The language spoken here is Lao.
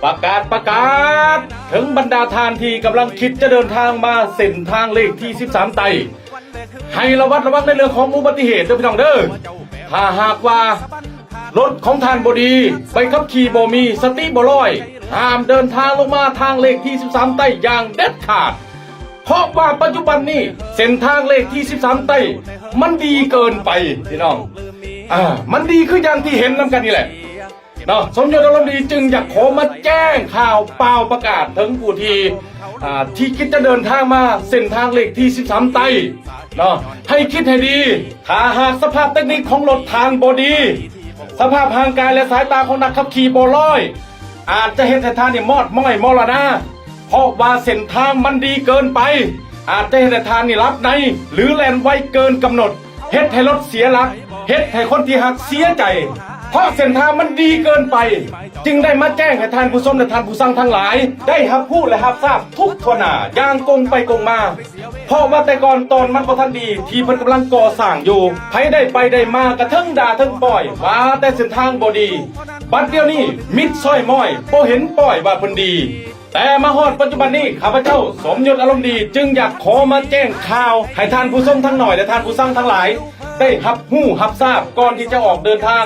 ປະກາດ ປະກາດ ເຖິງບັນດາທ່ານທີ່ກຳລັງຄິດຈະເດີນທາງມາເສັ້ນທາງເລກທີສິບສາມໃຕ້ ໃຫ້ລະມັດລະວັງໃນເລື່ອງຂອງອຸບັດຕິເຫດເດີພີ່ນ້ອງເດີ. ຖ້າຫາກວ່າລົດຂອງທ່ານບໍ່ດີ ໃບຂັບຂີ່ບໍ່ມີ ສະຕິບໍ່ລອຍ ຫ້າມເດີນທາງລົງມາທາງເລກທີສິບສາມໃຕ້ຢ່າງເດັດຂາດ ເພາະວ່າປັດຈຸບັນນີ້ເສັ້ນທາງເລກທີສິບສາມໃຕ້ມັນດີເກີນໄປພີ່ນ້ອງ. ອາ ມັນດີຄືຢ່າງທີ່ເຫັນນຳກັນນີ້ແຫຼະ. ເນາະ ສົມຍົດອາລົມດີຈຶ່ງຢາກຂໍມາແຈ້ງຂ່າວປ່າວປະກາດເຖິງຜູ້ທີ່ ອ່າ ທີ່ຄິດຈະເດີນທາງມາເສັ້ນທາງເລກທີສິບສາມໃຕ້ເນາະ ໃຫ້ຄິດໃຫ້ດີ. ຖ້າຫາກສະພາບເຕັກນິກຂອງລົດທ່ານບໍ່ດີ ສະພາບຮ່າງກາຍ ແລະ ສາຍຕາຂອງນັກຂັບຂີ່ບໍ່ລອຍ ອາດຈະເຮັດໃຫ້ທ່ານນີ້ມອດມ້ອຍມໍລະນາ ເພາະວ່າເສັ້ນທາງມັນດີເກີນໄປ ອາດຈະເຮັດໃຫ້ທ່ານນີ້ຫຼັບໃນ ຫຼື ແລ່ນໄວເກີນກຳນົດ ເຮັດໃຫ້ລົດເສຍຫຼັກ ເຮັດໃຫ້ຄົນທີ່ຮັກເສຍໃຈ ເພາະເສັ້ນທາງມັນດີເກີນໄປ ຈຶ່ງໄດ້ມາແຈ້ງໃຫ້ທ່ານຜູ້ຊົມ ແລະ ທ່ານຜູ້ຟັງທັງຫຼາຍ ໄດ້ຮັບຮູ້ ແລະ ຮັບຊາບທຸກທົ່ວໜ້າຢ່າງກົງໄປກົງມາ. ເພາະວ່າແຕ່ກ່ອນຕອນມັນບໍ່ທັນດີ ທີ່ເພິ່ນກຳລັງກໍ່ສ້າງຢູ່ ໃຜໄດ້ໄປໄດ້ມາກະເຖິງດ່າເຖິງປ້ອຍ ວ່າແຕ່ເສັ້ນທາງບໍ່ດີ. ບັດດຽວນີ້ມິດຊອຍມ້ອຍ ບໍ່ເຫັນປ້ອຍວ່າເພິ່ນດີ. ແຕ່ມາຮອດປັດຈຸບັນນີ້ ຂ້າພະເຈົ້າ ສົມຍົດອາລົມດີ ຈຶ່ງຢາກຂໍມາແຈ້ງຂ່າວໃຫ້ທ່ານຜູ້ຊົມທັງຫຼາຍ ແລະ ທ່ານຜູ້ຟັງທັງຫຼາຍ ໄດ້ຮັບຮູ້ຮັບຊາບ ກ່ອນທີ່ຈະອອກເດີນທາງ